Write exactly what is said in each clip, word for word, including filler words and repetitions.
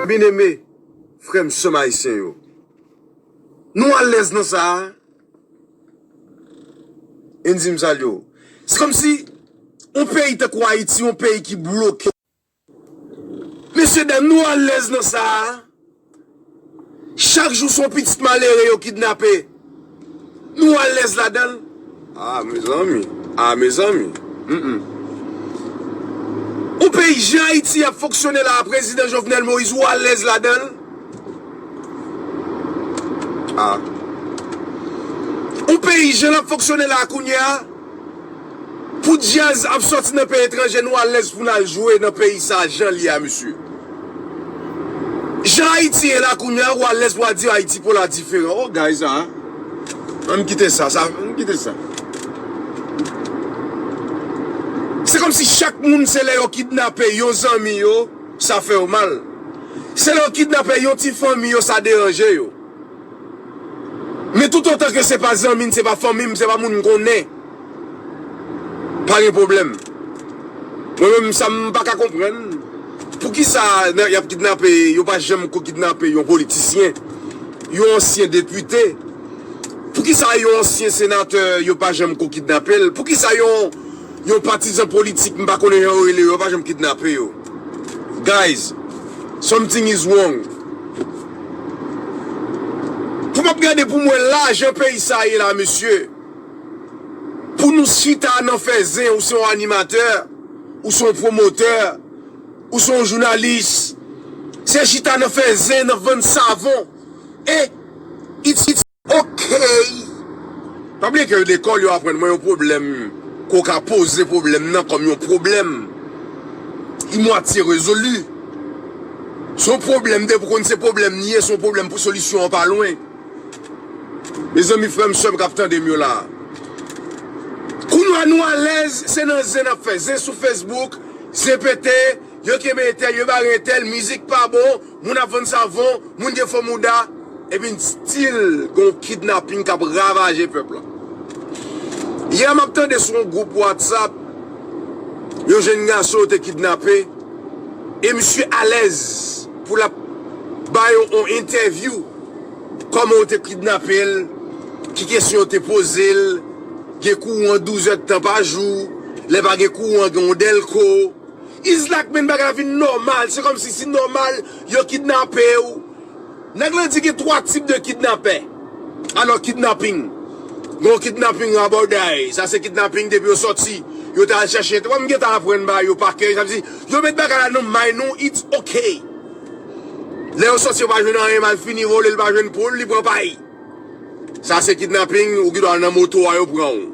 Byeneme, frè m, sè m ayisyen yo, nou alèz nan sa a? E n di m sa l yo. Se kòmsi yon peyi tankou Ayiti, yon peyi ki bloke. Mesye dam, nou alèz nan sa a? Chak jou se yon pitit malere yo kidnape. Nou alèz ladan l? Ah, mezanmi. Ah, mezanmi. Mm, mm. Yon peyi jan Ayiti ap fonksyone la a, Prezidan Jovenel Moïse, ou alèz ladan l? Ah. Yon peyi jan l ap fonksyone la a kounye a, pou djaz ap sòti nan peyi etranje, nou alèz pou n al jwe nan peyi sa a, jan l ye a, mesye. Jan Ayiti ye la kounye a, ou alèz pou w al di Ayiti pou la diferan. Oh, guys, ah. Ann kite sa, sa, ann kite sa. Se kòmsi chak moun, se lè yo kidnape yon zanmi yo, sa fè yo mal. Se lè yo kidnape yon ti fanmi yo, sa deranje yo. Men toutotan ke se pa zanmi m, se pa fanmi m, se pa moun m konnen, pa gen pwoblèm. Mwen menm, sa m pa ka konprann, poukisa y ap kidnape, yo pa janm ko kidnape yon politisyen, yon ansyen depite? Poukisa yon ansyen senatè, yo pa janm ko kidnape l? Poukisa yon, yon patizan politik, m pa konnen jan yo rele yo, yo pa janm kidnape yo? Guys, something is wrong. Pou m ap gade pou m wè lajan peyi sa ye la, mesye. Pou nou chita nan fè zen, ou se yon animatè, ou se yon pwomotè, ou se yon jounalis. Se chita nan fè zen, nan vann savon. E, it's, it's okay. Pa bliye ke lekòl yo aprann mwen yon pwoblèm, ke w ka poze pwoblèm nan kòm yon pwoblèm. Li mwatye rezoli. Se yon pwoblèm, depi w konn se pwoblèm li ye, se yon pwoblèm pou solisyon an pa lwen. Mezanmi, frè m, sè m k ap tande m yo la. Kounye a nou alèz, se nan zen n ap fè. Zen sou Facebook, zen pete, yo kenbe entèl, yo bare entèl, mizik pa bon, moun ap vann savon, moun gen fo mouda, epi still gon kidnaping k ap ravaje pèp la. Yè m ap tande sou yon gwoup WhatsApp, yon jenn gason yo te kidnape, e misye alèz pou l ap bay yon, yon entèvyou. Kòman yo te kidnape l, ki kesyon yo te poze l, gen kouran douz èdtan pa jou, lè pa gen kouran, gen yon dèlko. It's like, men, bagay la vin nòmal, se kòmsi si nòmal, yo kidnape w. Nèg lan di gen twa tip de kidnapè. Alò, kidnaping. Gen yon kidnaping rabòday, sa se kidnaping depi yo sòti, yo ta al chèche, te wè m gentan aprann ba yo pa kè, sa vle di, yo met bagay la nan may nou, it's okay. Lè yo sòti, yo pa jwenn anyen, malfini vole, li pa jwenn poul, li pran pay. Sa se kidnaping, ou gen dwa nan moto a, yo pran w.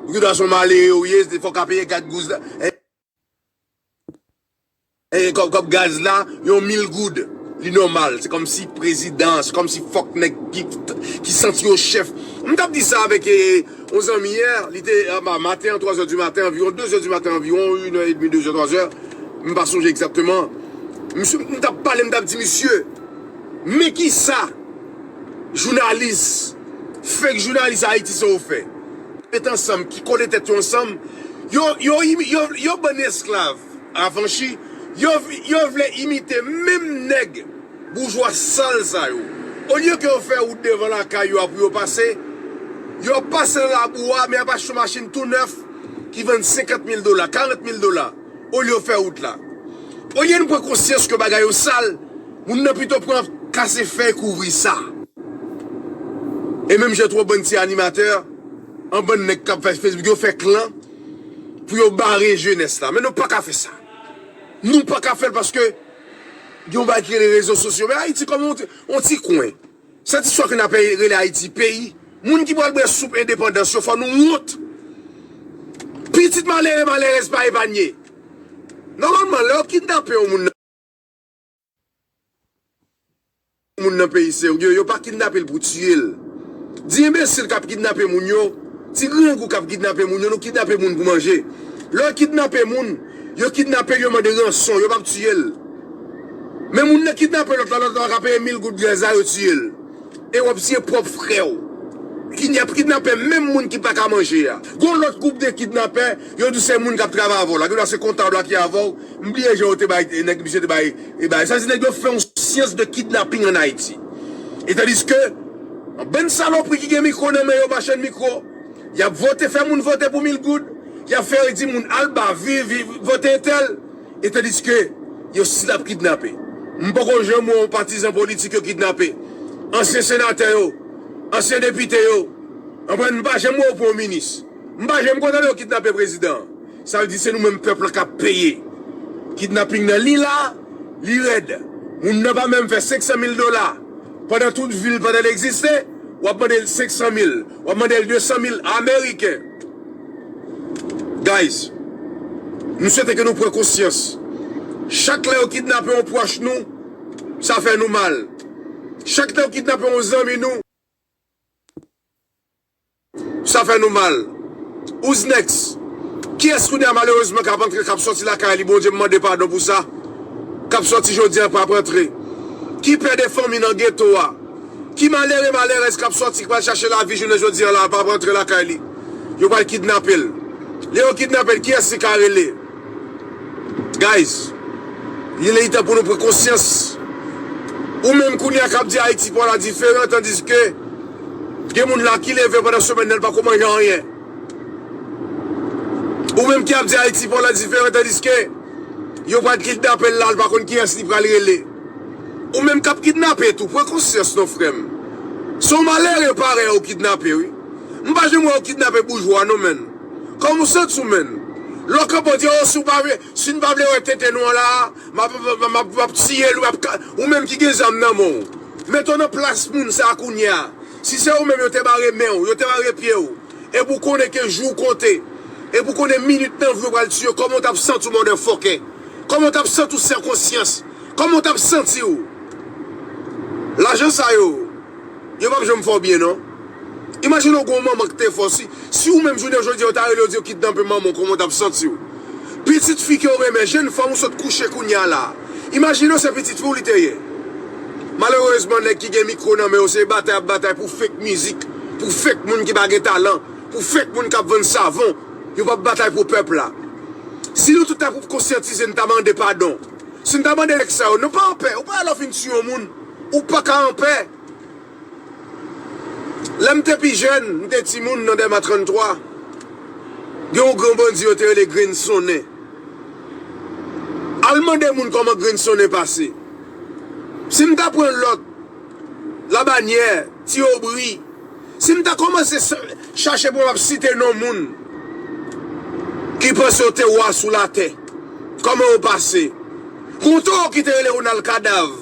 Ou gen dwa se yon malere ou ye, fò w ka peye gad gouz la. E, e, kòb, kòb gaz la, yon mil goud. Li nòmal. Se kòmsi prezidan, se kòmsi fòk nèg ki, ki santi yo chèf. M t ap di sa avèk, e, yon zanmi yè, li te, anba maten an, twa zè di maten, anviwon de zè di maten, anviwon, inè edmi, de zè, twa zè, m pa sonje egzakteman. Misye, m t ap pale, m t ap di, misye, men kisa jounalis, fake jounalis Ayiti sa yo fè? Met ansanm, ki kole tèt yo ansanm, yo, yo, imi- yo, yo bann esklav, afanchi, yo, yo vle imite menm nèg boujwa sal sa yo. Olye ke yo fè wout devan lakay yo a pou yo pase, yo pase nan labou a, men y ap achte yon machin tou nèf ki vann senkant mil dola, karant mil dola, olye yo fè wout la. Olye nou pran konsyans ke bagay yo sal, moun nan pito pran kase fèy kouvri sa. E menm jan tou, yon bann ti animatè, yon bann nèg k ap fè Facebook, yo fè klan pou yo bare jenès la. Men nou pa ka fè sa. Nou pa ka fè l paske gen yon bagay ki rele rezo sosyo. Men Ayiti kòm yon ti, yon ti kwen. Sètisfè ke n ap rele Ayiti peyi. Moun ki pral bwè soup endepandans yo, fò nou wont. Pitit malere, malerèz pa epanye. Nòmalman, lè yo kidnape yon moun nan moun nan peyi serye, yo pa kidnape l pou tiye l. Di enbesil k ap kidnape moun yo, ti grangou k ap kidnape moun yo, nou kidnape moun pou manje. Lè yo kidnape moun, yo kidnape l, yo mande ranson, yo p ap tiye l. Men moun nan kidnape lòt la, lòt la ka peye mil goud gaz la, yo tiye l. E w ap tiye pwòp frè w. Kidnap, kidnapè menm moun ki pa ka manje a. Gon lòt gwoup de kidnapè, yo di se moun k ap travay avè w la. Gen dwa se kontab la ki avè w. M bliye jan yo te bay, nèg misye te bay, e bay. Sa se nèg yo fè yon konsyans de kidnaping an Ayiti. E tandiske yon bann salopri ki gen mikwo nan men yo, machann mikwo, y ap vote, fè moun vote pou mil goud, y ap fè yo di moun al ba, vi, vi, vote entèl, e tandiske yo still ap kidnape. M poko janm wè yon patizan politik yo kidnape. Ansyen senatè yo, ansyen depite yo, anpwen m pa janm wè yo pran yon minis. M pa janm konn tande yo kidnape prezidan. Sa vle di se nou menm pèp la k ap peye. Kidnaping nan li la, li rèd. Moun nan pa menm fè senk san mil dola. Pandan tout vi l, pandan l egziste, w ap mande l senk san mil, w ap mande l de san mil ameriken. Guys, m swete ke nou pran konsyans. Chak lè yo kidnape yon pwòch nou, sa fè nou mal. Chak lè yo kidnape yon zanmi nou, sa fè nou mal. Who's next? Kiyès kounye a malerezman k ap antre, k ap sòti lakay li, Bondye m mande padon pou sa, k ap sòti jodi a, p ap antre? Ki pè de fanmi nan geto a? Ki malere, malerèz k ap sòti, k pral chache lavi jounen jodi a la, p ap antre lakay li? Yo pral kidnape l. Lè yo kidnape l, kiyès li ka rele? Guys, li lè li tan pou nou pran konsyans. Ou menm kounye a k ap di Ayiti pa w la diferan, tandiske gen moun la ki leve pandan semèn nan, l pa ko manje anyen. Ou menm ki ap di Ayiti pa w la diferan, tandiske yo pral kidnape l la, l pa konn kiyès li pral rele. Ou menm k ap kidnape tou, pran konsyans non, frè m. Se yon malere parèy ou kidnape, wi. M pa janm wè yo kidnape boujwa non, menn. Kòman w santi w, menn? Lè w kanpe w di, o, si w pa vle, si n pa vle wè tete nou an la, m ap, m ap, m ap, m ap tiye l, m ap ka-, ou menm ki gen zam nan men w. Mete w nan plas moun sa a kounye a. Si se ou menm yo te bare men w, yo te bare pye w, epi w konnen ke jou w konte, epi w konnen minit nan vi w pral tiye, kòman w t ap santi w, motherfucker? Kòman w t ap santi w san konsyans? Kòman w t ap santi w? Lajan sa yo, yo p ap janm fè w byen, non. Imajine w gen yon manman ki te fè w. Si, si ou menm jounen jodi a, yo ta rele yo di yo kidnape manman w, kòman w t ap santi w? Pitit fi ke w renmen, jenn fanm ou sot kouche kounye a la. Imajine w se pitit fi w li te ye. Malerezman, nèg ki gen mikwo nan men yo, se batay y ap batay pou fake mizik, pou fake moun ki pa gen talan, pou fake moun k ap vann savon. Yo p ap batay pou pèp la. Si nou tout ta pou konsyantize, n ta mande padon. Si n ta mande nèg sa yo, nou pa anpè. Ou pa lè w fin tiye yon moun, ou pa ka anpè. Lè m te pi jèn, m te timoun nan Dèma tranntwa, gen yon gran bandi yo te rele Grenn Sonnen. Al mande moun kòman Grenn Sonnen pase. Si m ta pran lòt, Labanyè, Ti Obri, si m ta kòmanse sa-, chache pou m ap site non moun ki panse yo te wa sou latè, kòman yo pase? Gon towo ki te rele Ronald Kadav.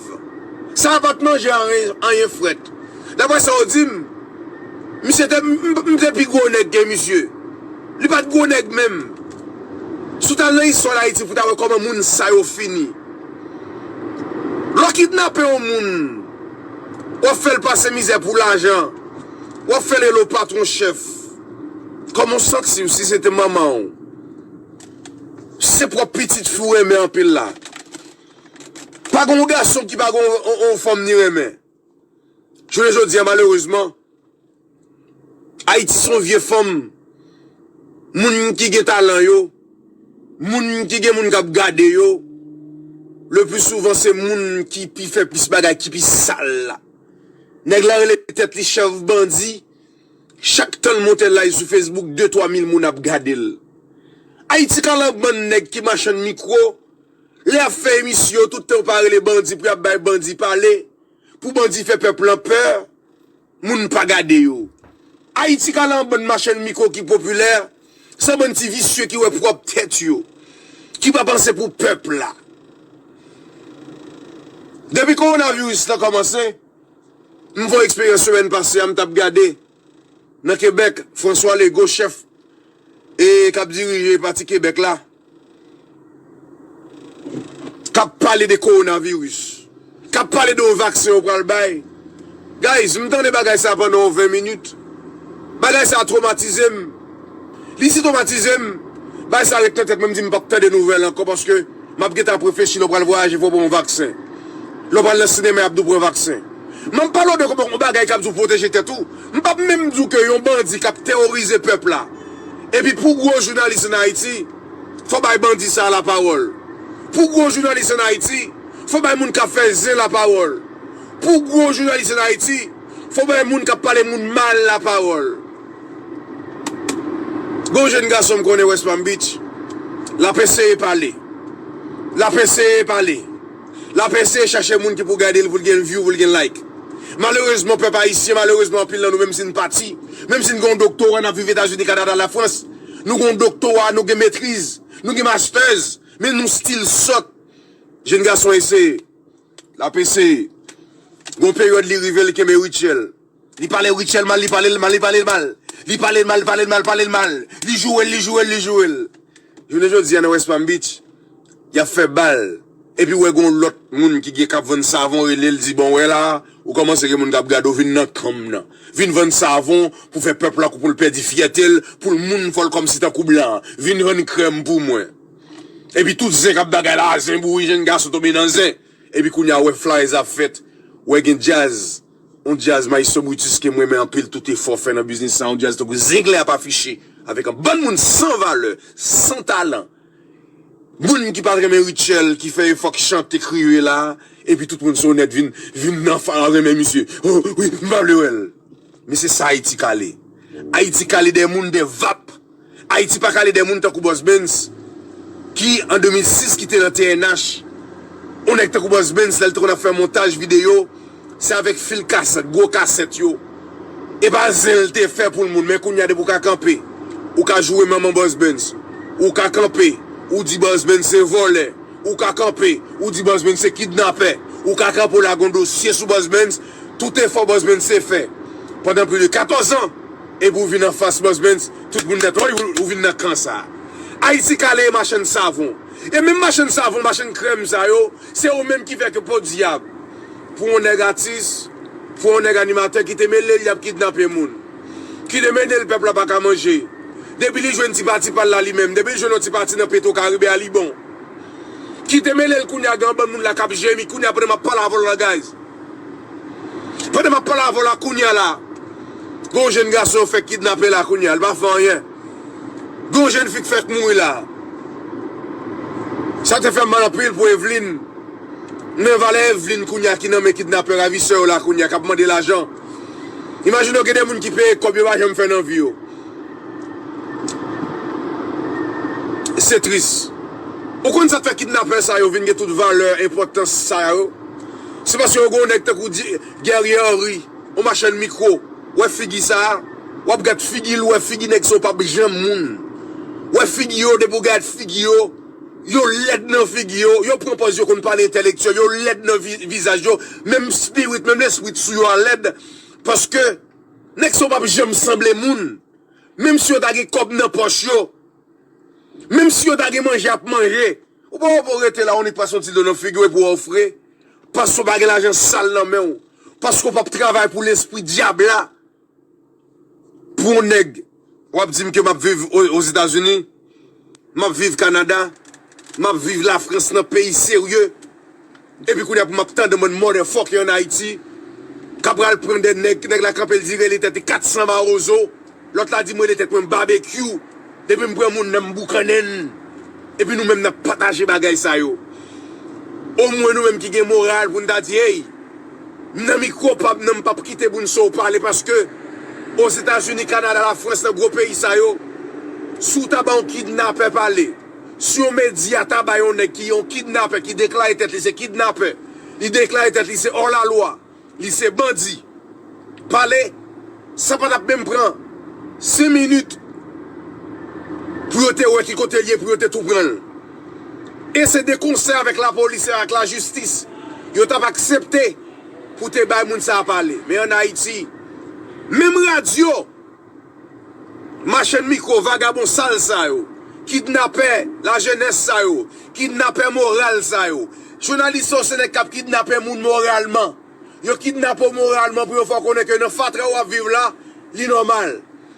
Sa a pa t manje anyen, anyen frèt. Daprè sa yo di m, misye te, m, m te pi gwo nèg ke misye. Li pa t gwo nèg menm. Si w t al nan istwa Ayiti pou w ta wè kòman moun sa yo fini. Lè w kidnape yon moun, w ap fè l pase mizè pou lajan, w ap fè l rele w patwon chèf. Kòman w santi w si se te manman w? Si se pwòp pitit fi w renmen anpil la. Pa gen yon gason ki pa gen yon, yon, yon fanm li renmen. Jounen jodi a, malerezman, Ayiti se yon vye fanm. Moun ki gen talan yo, moun ki gen moun k ap gade yo, le pli souvan se moun ki pi fè plis bagay, ki pi sal la. Nèg la rele tèt li chèf bandi. Chak tan l monte live sou Facebook, de twa mil moun ap gade l. Ayiti ka lan bann nèg ki machann mikwo, lè y ap fè emisyon, tout tan yo pa rele bandi pou y ap bay bandi pale, pou bandi fè pèp lan pè, moun pa gade yo. Ayiti ka lan bann machann mikwo ki popilè, se bann ti visye ki wè pwòp tèt yo, ki pa panse pou pèp la. Depi kowonaviris lan kòmanse, m fè yon eksperyans semèn pase a, m t ap gade nan Kebèk, François Legault, chèf e k ap dirije pati Kebèk la, k ap pale de kowonaviris, k ap pale de yon vaksen yo pral bay. Guys, m tande bagay sa pandan yon ven minit. Bagay sa twomatize m. Li si twomatize m, bagay sa ret nan tèt mwen, m di m p ap tande nouvèl ankò paske m ap gentan ap reflechi lè w pral vwayaje fò w pran yon vaksen. Lè w pral nan sinema, y ap di w pran vaksen. M ap pale w de kòman yon bagay k ap di w pwoteje tèt ou. M p ap menm di w ke yon bandi k ap teworize pèp la. Epi pou gwo jounalis ann Ayiti, fò bay bandi sa a lapawòl. Pou gwo jounalis ann Ayiti, Fò bay moun k ap fè zen lapawòl. Pou gwo jounalis ann Ayiti, fò bay moun k ap pale moun mal lapawòl. Gon jèn gason m konnen West Palm Beach, l ap eseye pale. L ap eseye pale. L ap eseye chache moun ki pou gade l, pou l gen view, pou l gen like. Malerezman, pèp ayisyen, malerezman, anpil nan nou, menm si n pati, menm si n gen yon doktora, n ap viv Etazini, Kanada, Lafrans, nou gen yon doktora, nou gen metriz, nou gen masters, men nou still sòt. Jèn gason eseye. L ap eseye. Gon peryòd li rive, li kenbe Rutshelle. Li pale Rutshelle mal, li pale l mal, li pale l mal. Li pale l mal, pale l mal, pale l mal. Li joure l, li joure l, li joure l. Jounen jodi a nan West Palm Beach, y ap fè bal. Epi w wè gon lòt moun ki gen k ap vann savon rele l, di, "Bon, w wè la, ou kòmanse gen moun k ap gade w, vin nan kan m nan. Vin vann savon pou fè pèp la, pou l pèdi fyète l, pou l moun fò l kòmsi tankou blan. Vin vann krèm pou mwen." Epi tout zen k ap bagay la, zen bouri, jèn gason tonbe nan zen. Epi kounye a, w wè flyers ap fèt, w wè gen djaz, yon djaz Maestro Brutus ke m renmen anpil, tout efò fè nan biznis sa, yon djaz tankou Zenglè ap afiche, avèk yon bann moun san valè, san talan. Moun ki pa t renmen Rutshelle, ki fè efò, k chante, kriye la, epi tout moun sou nèt vin, vin nan fa renmen misye. Oh, wi, m pa vle wè l. Men se sa Ayiti k ale. Ayiti k ale dèyè moun, dèyè vap. Ayiti pa k ale dèyè moun tankou Boss Benz, ki an de mil sis ki te nan T N H. Yon nèg tankou Boss Benz, lè l te konn ap fè montaj videyo, se avèk fil kasèt, gwo kasèt yo. E pa zen l te fè pou l moun, men kounye a depi w ka kanpe, ou ka joure manman Boss Benz. Ou ka kanpe, ou di Boss Benz se vòlè. Ou ka kanpe, ou di Boss Benz se kidnapè. Ou ka kanpe, w lage yon dosye sou Boss Benz, tout efò Boss Benz te fè pandan plis de katòz an, epi w vin anfas Boss Benz, tout moun nèt, woy, ou, ou vin nan kan sa. Ayiti k ale e machann savon. E menm machann savon, machann krèm sa yo, se yo menm ki fè ke podyab. Pou yon nèg atis, pou yon nèg animatè, kite mele l, y ap kidnape moun. Kite mele l, pèp la pa ka manje. Depi li jwenn ti pati pa l la li menm, depi li jwenn yon ti pati nan Petro Caribe a, li bon. Kite mele l kounye a, gen yon bann moun la k ap jemi kounye a pandan m ap pale avè w la, guys. Pandan m ap pale avè w la kounye a la, gen yon jèn gason yo fèk kidnape la kounye a, li pa fè anyen. Gen yon jèn fi k fèk mouri la. Sa te fè m mal anpil pou Evelyne. Men valè Evelyne kounye a ki nan men kidnapè ravisè yo la kounye a k ap mande lajan. Imajine w gen de moun ki peye kòb yo pa janm fè nan vi yo. Se tris. Ou konn sa k fè kidnapè sa yo vin gen tout valè, enpòtans sa yo? Se paske yo gen yon nèg tankou Di-, Guerrier Henry, yon machann mikwo. Wè figi sa a, w ap gad figi l, wè figi nèg sa yo p ap janm moun. Wè figi yo, depi w gad figi yo, yo lèd nan figi yo, yo pran pòz yo konn pale entèlektyèl, yo lèd nan vi-, vizaj yo, menm spirit, menm lespri sou yo a lèd, paske nèg sa yo p ap janm sanble moun. Menm si yo ta gen kòb nan pòch yo, menm si yo ta gen manje ap manje, ou pa wè pou w rete la, w annik pase yon ti dlo nan figi w epi w wè w fre, paske w pa gen lajan sal nan men w, paske w p ap travay pou lespri dyab la. Pou yon nèg, w ap di m ke m ap viv o-, Ozetazini, m ap viv Kanada, m ap viv Lafrans nan peyi serye. Epi kounye a pou m ap tande mwen motherfucker ann Ayiti, k ap pral pran de nèg, nèg la kanpe l di rele tèt li kat san mawozo, lòt la di m rele tèt mwen babekyou. Depi m pran moun nan m boukannen l. Epi nou menm n ap pataje bagay sa yo. Omwen nou menm ki gen moral pou n ta di, hey, m nan mikwo pa m nan, m p ap kite moun sa yo pale, paske Ozetazini, Kanada, Lafrans, nan gwo peyi sa yo, si w ta ba yon kidnapè pale, si yon medya ta ba yon nèg ki yon kidnapè, ki deklare tèt li se kidnapè, li deklare tèt li se òlalwa, li se bandi, pale, sa pa t ap menm pran senk minit pou yo te wè ki kote l ye, pou yo te tou pran l. E se de konsè avèk lapolis e avèk lajistis, yo t ap aksepte pou te bay moun sa a pale. Men ann Ayiti, menm radyo, machann mikwo, vagabon sal sa yo, kidnapè lajenès sa yo, kidnapè moral sa yo, jounalis sa yo se nèg k ap kidnape moun moralman. Yo kidnape w moralman pou yo fè w konnen ke nan fatra w ap viv la, li nòmal.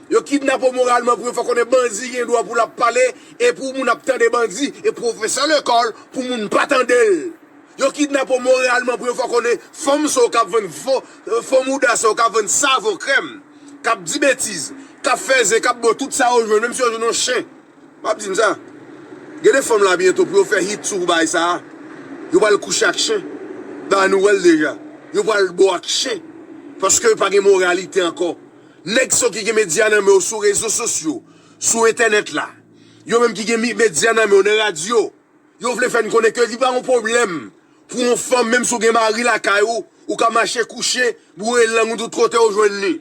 Yo kidnape w moralman pou yo fè w konnen bandi gen dwa pou l ap pale, e pou moun ap tande bandi, e pwofesè lekòl pou moun pa tande l. Yo kidnape w moralman pou yo fè w konnen fanm sa yo k ap vann fo, fo mouda sa yo k ap vann savon, krèm, k ap di betiz, k ap fè zen, k ap bwè tout sa yo jwenn, menm si yo jwenn yon chen. W ap di m sa. Gen de fanm la byento pou yo fè hit sou bagay sa a. Yo pral kouche ak chen. Da nou wè l deja. Yo pral bo ak chen. Paske yo pa gen moralite ankò. Nèg sa yo ki gen medya nan men yo sou rezo sosyo, sou entènèt la. Yo menm ki gen mi- medya nan men yo nan radyo. Yo vle fè n konnen ke li pa yon pwoblèm pou yon fanm, menm si w gen mari lakay ou, ou ka mache kouche, boure lang ou tout kote ou jwenn li.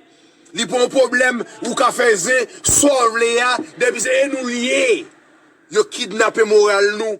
Li pa yon pwoblèm, ou ka fè zen, sa w vle a, depi se e nou l ye. Yo kidnape moral nou.